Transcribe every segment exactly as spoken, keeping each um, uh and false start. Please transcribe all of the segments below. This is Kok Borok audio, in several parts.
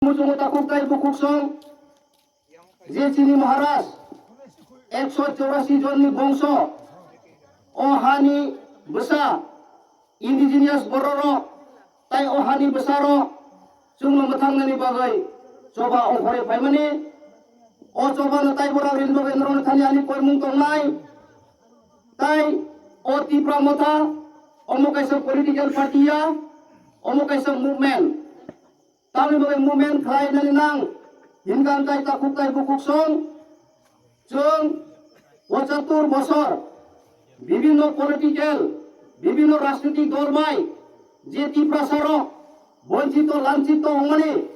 Muchungo takhuk tai bukhuk song, je chini Maharaj, ekso chorasi jonni bongso, o hani bwsa, indigenous bororok, tai o hani bwsarok, chwngno mwthangnani bagwi choba ongkhorwi phaimani, o chobano tai borok rini bagwi norokno thani ani koimung tongnai, tai o Tipra Motha, omo kaisa political party ya, omo kaisa movement. Tamni bagwi movement khlainani nang, hinkha hwnkhe takhuk tai bukhuk song, chwng pochatur bosor bibinno political, bibinno rajnitik dol bai je Tiprasa rok bonchito lanchito wngmani,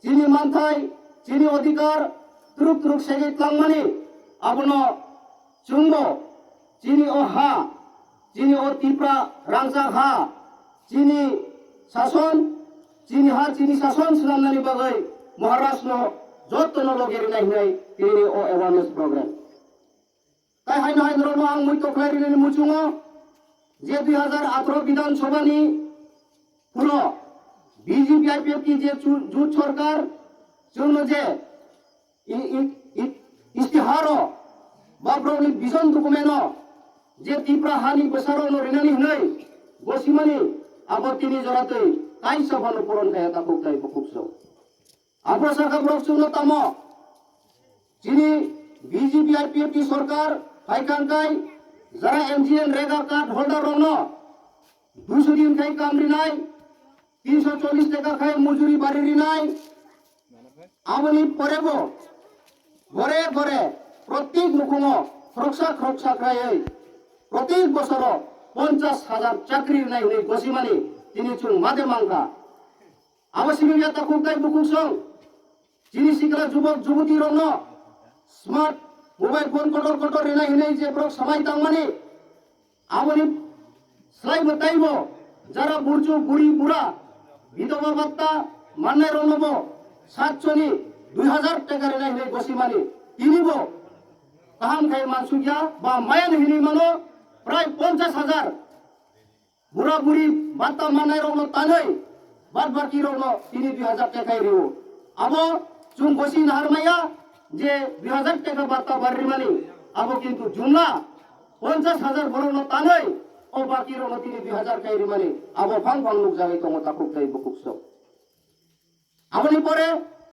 chini manthai, chini odhikar truk truk segwi tlangmani, abono chwngbo chini o ha, chini o Tipra rangjak ha, chini sason, chini ha, chini sason swnamnani bagwi Maharaj no jotono logi rinai hinwi tini o awareness program. Tai haino haino rokno ang muito khlai rinani muchungo je dui hazar atharo Bidhan Sabha ni phuro B J P I P F T je chu-, jut sorkar chwngno je i-, i-, i-, istiharo ba borokni vision document-o je Tipra hani bwsarokno rinani hwnwi gosimani abo tini joratwi kaisa phano puron khaya takhuk tai bukhuk song. Abo sakha borok chwngno tamo chini B J P I P F T sorkar phaikha hwnkhe jara M G N rega card holder rokno duiso din khai kam rinai, tinso chollis taka khai mujuri bari rinai, aboni porebo gore gore protik nukhungo khoroksa khoroksa khlaiwi protik bosoro ponchas hajar chakri rinai hwnwi gosimani tini chwng made mankha. Abo simi ya takhuk tai bukhuk song chini sikla jubok jubuti rokno smart mobile phone kotor kotor rinai hinwi je borok samai tangmani, aboni swlaibo taibo jara burju buri bura bidhoba batta mannai roknobo satshoni dui hazar taka rinai hinwi gosimani, tinibo kaham khai mansukya ba maya hinwi mano prai ponchas hajar. Bura buri batta mannai rokno tanwi bad baki rokno tini dui hazar tekai rio. Abo chwng gosi nahar maya je dui hazar teka batta bar rimani, abo kintu jumla ponchas hajar borokno tanwi o baki rokno tini dui hazar kai rimani, abo phang phang nukjagwi tongo takhuk tai bukhuk sok. Aboni pore